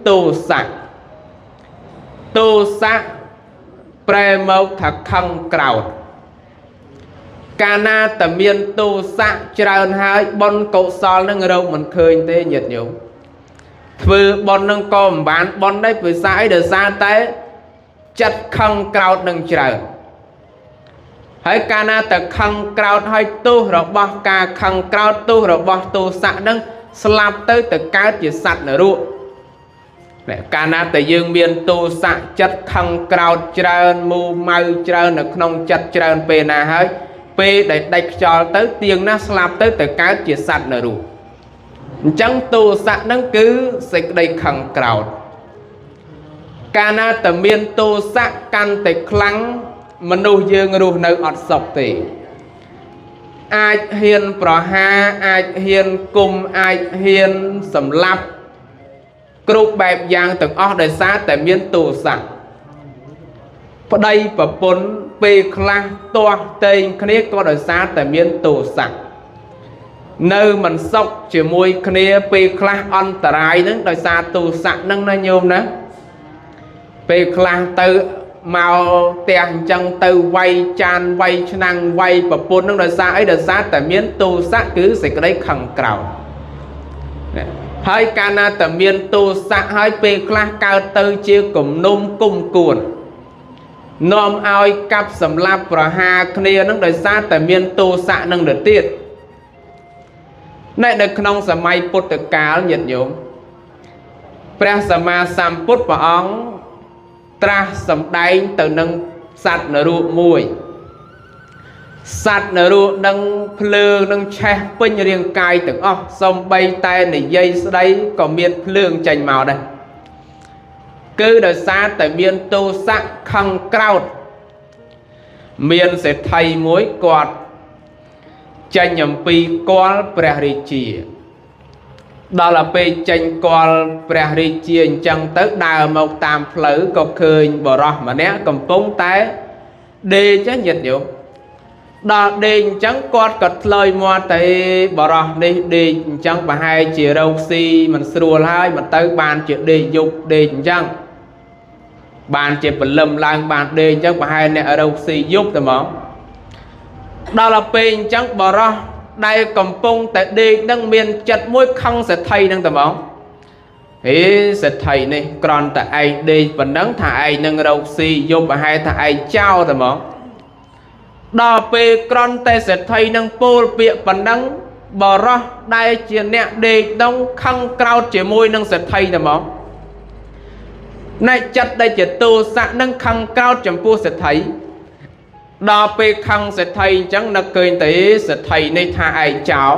ទោសៈទោសៈប្រែមកថាខឹងក្រោធកាលណាតែមានទោសៈច្រើនហើយបុណ្យកុសលនឹងរកមិនឃើញទេញាតិញោមធ្វើបុណ្យនឹងក៏មិនបានបុណ្យដែរព្រោះសារអីដោយសារតែចិត្តខឹងក្រោធនឹងច្រើនហើយកាលណាតែខឹងក្រោធហើយទោសរបស់ការខឹងក្រោធទោសរបស់ទោសៈនឹងស្លាប់ទៅទៅកើតជាសត្វនរកកាលណាតែយើងមានទោសៈចិត្តខឹងក្រោធច្រើនមូម៉ៅច្រើននៅក្នុងចិត្តច្រើនពេលណាហើយពេលដែលដាច់ខ្យល់ទៅទៀងណាស់ស្លាប់ទៅទៅកើតជាសត្វនរកអញ្ចឹងទោសៈនឹងគឺសេចក្តីខឹងក្រោធកាលណាតែមានទោសៈកាន់តែខ្លាំងមនុស្សយើងរស់នៅអត់សុខទេអាចហ៊ានប្រហារអាចហ៊ានគុំអាចហ៊ានសម្លាប់គ្រប់បែបយ៉ាងទាំងអស់ដោយសារតែមានទោសៈប្តីប្រពន្ធពេលខ្លះទាស់ទែងគ្នាក៏ដោយសារតែមានទោសៈនៅមិនសុខជាមួយគ្នាពេលខ្លះអន្តរាយនឹងដោយសារទោសៈនឹងណាញោមណាពេលខ្លះទៅមកផ្ទះអញ្ចឹងទៅវាយចានវាយឆ្នាំងវាយប្រពន្ធនឹងដោយសារអីដោយសារតែមានទោសៈគឺសេចក្តីខឹងក្រោធហើយកាលណាតែមានទោសៈហើយពេលខ្លះកើតទៅជាគំនុំគុំគួននាំឲ្យកាប់សម្លាប់ប្រហារគ្នានឹងដោយសារតែមានទោសៈនឹងទៅទៀតនៅក្នុងសម័យពុទ្ធកាលញាតិញោមព្រះសម្មាសម្ពុទ្ធព្រះអង្គត្រាស់សម្ដែងទៅនឹងសត្វនរកមួយសត្វនរកនឹងភ្លើងនឹងឆេះពេញរាងកាយទាំងអស់សំបីតែនិយាយស្ដីក៏មានភ្លើងចេញមកដែរគឺដោយសារតែមានទោសៈខឹងក្រោធមានសេដ្ឋីមួយគាត់ចេញអំពីកលព្រះរាជាដល់ទៅពេលចេញកលព្រះរាជាអញ្ចឹងទៅដើរមកតាមផ្លូវក៏ឃើញបុរសម្នាក់កំពុងតែដេកញាតិញោមដល់ដេកអញ្ចឹងគាត់ក៏ឆ្លើយមាត់ទៅបុរសនេះដេកអញ្ចឹងប្រហែលជារកស៊ីមិនស្រួលហើយមិនទៅបានជាដេកយប់ដេកអញ្ចឹងបានជាព្រលឹមឡើងបានដេកអញ្ចឹងប្រហែលអ្នករកស៊ីយប់តែហ្មងដល់ទៅពេលអញ្ចឹងបុរសដែលកំពុងតែដេកនឹងមានចិត្តមួយខឹងសេដ្ឋីនឹងតែហ្មងហេសេដ្ឋីនេះគ្រាន់តែឯងដេកប៉ុណ្ណឹងថាឯងនឹងរកស៊ីយប់ប្រហែលថាឯងចោលតែហ្មងដល់ពេលគ្រាន់តែសេដ្ឋីនឹងពោលពាក្យប៉ុណ្ណឹងបរោះដែលជាអ្នកដេកដងខឹងក្រោធជាមួយនឹងសេដ្ឋីតែហ្មងណែចិត្តដែលជាទោសៈនឹងខឹងក្រោធចំពោះសេដ្ឋីដល់ពេលខឹងសេដ្ឋីអញ្ចឹងនឹកឃើញទេសេដ្ឋីនេះថាឯងចោល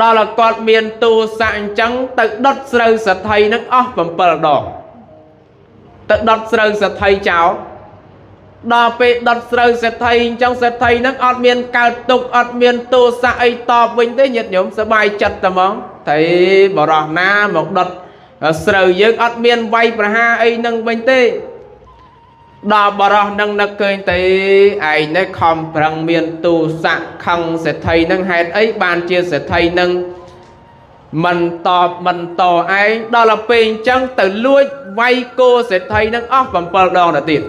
ដល់គាត់មានទោសៈអញ្ចឹងទៅដុតស្រូវសេដ្ឋីនឹងអស់7ដងទៅដុតស្រូវសេដ្ឋីចោលដល់ពេលដុតស្រូវសេដ្ឋីអញ្ចឹងសេដ្ឋីនឹងអត់មានកើតទុក្ខអត់មានទោសៈអីតបវិញទេញាតិញោមសប្បាយចិត្តតែហ្មងតែបរោះណាមកដុតស្រូវយើងអត់មានវាយប្រហារអីនឹងវិញទេដល់បរោះនឹងនឹកឃើញទេឯងនេះខំប្រឹងមានទោសៈខឹងសេដ្ឋីនឹងហេតុអីបានជាសេដ្ឋីនឹងមិនតបមិនតឯងដល់ទៅពេលអញ្ចឹងទៅលួចវាយគោសេដ្ឋីនឹងអស់7ដងទៅទៀត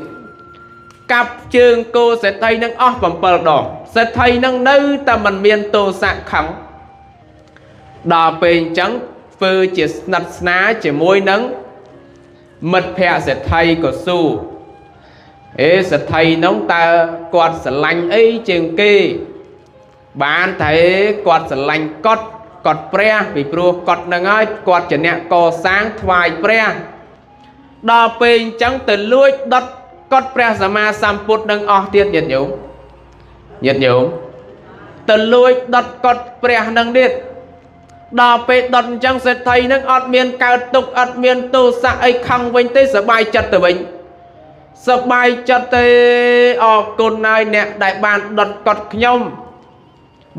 កាប់ជើងគោសេដ្ឋីនឹងអស់7ដងសេដ្ឋីនឹងនៅតែមិនមានទោសៈខឹងដល់ពេលអញ្ចឹងធ្វើជាស្និទ្ធស្នាលជាមួយនឹងមិត្តភក្តិសេដ្ឋីក៏សួរអេសេដ្ឋីនោះតើគាត់ស្រឡាញ់អីជាងគេបានតែគាត់ស្រឡាញ់កុដកុដព្រះពីព្រោះកុដនឹងហើយគាត់ជាអ្នកកសាងថ្វាយព្រះដល់ពេលអញ្ចឹងទៅលួចដុតកុដព្រះសម្មាសម្ពុទ្ធនឹងអស់ទៀតញាតិញោមញាតិញោមទៅលួចដុតកុដព្រះនឹងទៀតដល់ពេលដុតអញ្ចឹងសេដ្ឋីនឹងអត់មានកើតទុក្ខអត់មានទោសៈអីខឹងវិញទេសប្បាយចិត្តទៅវិញសប្បាយចិត្តទេអរគុណហើយអ្នកដែលបានដុតកុដខ្ញុំ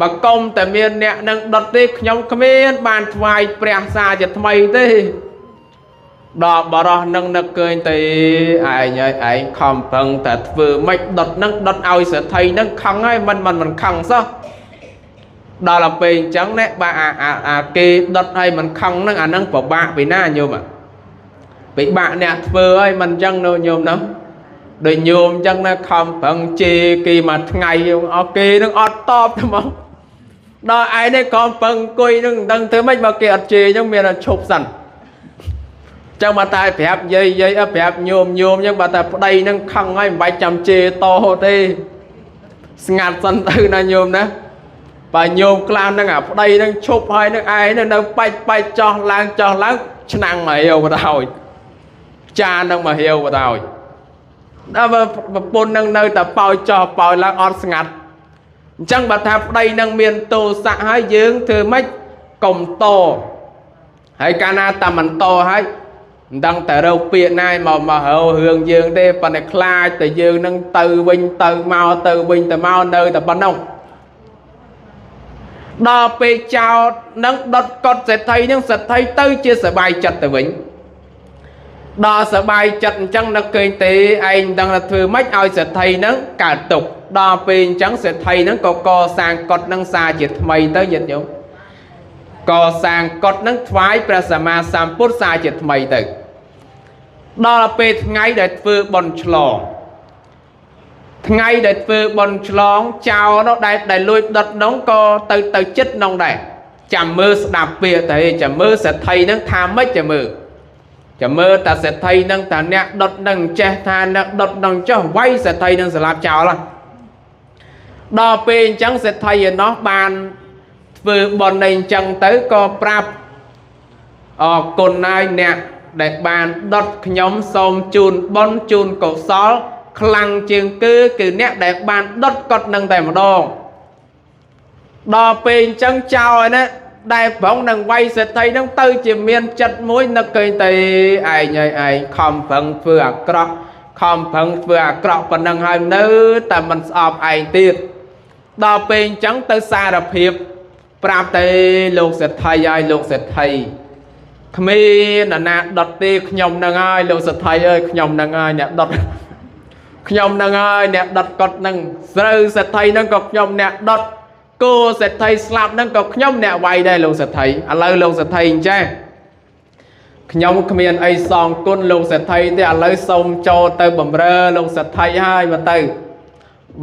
បើកុំតែមានអ្នកនឹងដុតទេខ្ញុំគ្មានបានថ្វាយព្រះសាជាថ្មីទេដល់បរោះនឹងនឹកឃើញទេឯងហើយឯងខំប្រឹងតែធ្វើម៉េចដុតនឹងដុតឲ្យសេដ្ឋីនឹងខឹងហើយមិនមិនខឹងសោះ ដល់ទៅពេលអញ្ចឹងណា បាទ អាអាគេដុតឲ្យមិនខឹងហ្នឹង អាហ្នឹងពិបាកពីណាញោម ពិបាកអ្នកធ្វើឲ្យមិនអញ្ចឹងនោះញោមនោះ។ ដូចញោមអញ្ចឹងណា ខំប្រឹងជេរគេមួយថ្ងៃ អស់គេនឹងអត់តបទៅមក ដល់ឯងនេះខំប្រឹងអង្គុយនឹងមិនដឹងធ្វើម៉េច បើគេអត់ជេរអញ្ចឹង មានតែឈប់សិនចឹង។ បើតែប្រាប់យាយ យាយប្រាប់ញោម ញោមអញ្ចឹង បើតែប្តីនឹងខឹងហើយ មិនបាច់ចាំជេរតទេ ស្ងាត់សិនទៅណាញោមណា។ បើញោមខ្លះហ្នឹង អាប្តីហ្នឹងឈប់ហើយនឹងឯងនៅបាច់បាច់ចោះឡើងចោះឡើង ឆ្នាំងមករាវបណ្ដោយ ចាននឹងមករាវបណ្ដោយ ដល់បើប្រពន្ធនឹងនៅតែប៉ោយចោះប៉ោយឡើង អត់ស្ងាត់អញ្ចឹង។ បើថាប្តីនឹងមានទោសៈហើយ យើងធ្វើម៉េចកុំត ហើយកាលណាតែមិនតហើយ មិនដឹងតែរកពាក្យណាមកមករករឿងយើងទេ ប៉ុន្តែខ្លាចតែយើងនឹងទៅវិញទៅមក ទៅវិញទៅមក នៅតែប៉ុណ្ណោះ។ ដល់ពេលចោតនឹងដុតកត់សេដ្ឋីនឹង សេដ្ឋីទៅជាសบายចិត្តទៅវិញ។ ដល់សบายចិត្តអញ្ចឹង នឹកឃើញទេ ឯងមិនដឹងថាធ្វើម៉េចឲ្យសេដ្ឋីនឹងកើតទុក។ ដល់ពេលអញ្ចឹង សេដ្ឋីនឹងក៏កសាងកុដនឹងសាជាថ្មីទៅ ញាតិញោម កសាងកុដនឹងថ្វាយព្រះសម្មាសម្ពុទ្ធសាជាថ្មីទៅ។ ដល់ពេលថ្ងៃដែលធ្វើបុណ្យឆ្លង ថ្ងៃដែលធ្វើបុណ្យឆ្លង ចៅនោះដែលលួចដុតនោះក៏ទៅទៅចិត្តនោះដែរ ចាំមើលស្ដាប់ពាក្យទៅ ចាំមើលសេដ្ឋីនឹងថាម៉េច ចាំមើល ចាំមើលតាសេដ្ឋីនឹង តាអ្នកដុតនឹងចេះថាអ្នកដុតនឹងចុះវាយសេដ្ឋីនឹងស្លាប់ចោល។ ដល់ពេលអញ្ចឹង សេដ្ឋីឯណោះបានធ្វើបុណ្យអីអញ្ចឹងទៅ ក៏ប្រាប់អរគុណហើយអ្នកដែលបានដុតខ្ញុំ សូមជូនបុណ្យជូនកុសលខ្លាំងជាងគឺ គឺអ្នកដែលបានដុតកត់នឹងតែម្ដង។ ដល់ពេលអញ្ចឹង ចោលឯណាដែលប្រងនឹងវាយសេដ្ឋីនឹង ទៅជាមានចិត្តមួយនឹកឃើញតែឯងហើយ ឯងខំប្រឹងធ្វើអាក្រក់ ខំប្រឹងធ្វើអាក្រក់ប៉ុណ្ណឹងហើយ នៅតែមិនស្អប់ឯងទៀត។ ដល់ពេលអញ្ចឹងទៅសារភាពប្រាប់តែលោកសេដ្ឋីហើយ លោកសេដ្ឋី គ្មាននរណាដុតទេ ខ្ញុំនឹងហើយលោកសេដ្ឋីអើយ ខ្ញុំនឹងហើយអ្នកដុត ខ្ញុំនឹងហើយអ្នកដុតកត់នឹង ស្រូវសេដ្ឋីនឹងក៏ខ្ញុំអ្នកដុត គោសេដ្ឋីស្លាប់នឹងក៏ខ្ញុំអ្នកវាយដែរលោកសេដ្ឋី។ ឥឡូវលោកសេដ្ឋីអញ្ចេះ ខ្ញុំគ្មានអីសងគុណលោកសេដ្ឋីទេ ឥឡូវសូមចូលទៅបំរើលោកសេដ្ឋីហើយមកទៅ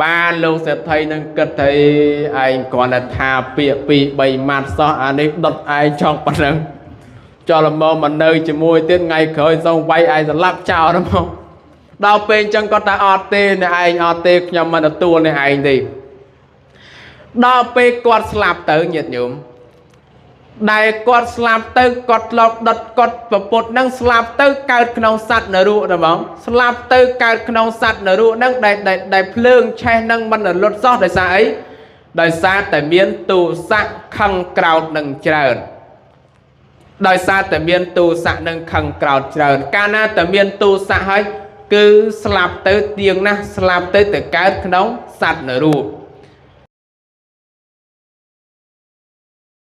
បាន។ លោកសេដ្ឋីនឹងគិតថា ឯងគ្រាន់តែថាពាក្យពីរបីម៉ាត់សោះ អានេះដុតឯងចង់ប៉ុណ្ណឹង ចលមកមកនៅជាមួយទៀត ថ្ងៃក្រោយសូមវាយឯងស្លាប់ចោលមក។ ដល់ពេលអញ្ចឹងគាត់ថា អត់ទេអ្នកឯង អត់ទេ ខ្ញុំមិនទទួលអ្នកឯងទេ។ ដល់ពេលគាត់ស្លាប់ទៅញាតិញោម ដែលគាត់ស្លាប់ទៅ គាត់ធ្លាប់ដុតគាត់ពពុទ្ធនឹង ស្លាប់ទៅកើតក្នុងសត្វនរកហ្មង ស្លាប់ទៅកើតក្នុងសត្វនរកនឹង ដែលដែលភ្លើងឆេះនឹងមិនរលត់សោះ។ ដោយសារអី? ដោយសារតែមានទោសៈខឹងក្រោតនឹងច្រើន ដោយសារតែមានទោសៈនឹងខឹងក្រោតច្រើន។ កាលណាតែមានទោសៈហើយ គឺស្លាប់ទៅទៀងណាស់ ស្លាប់ទៅទៅកើតក្នុងសត្វនរក។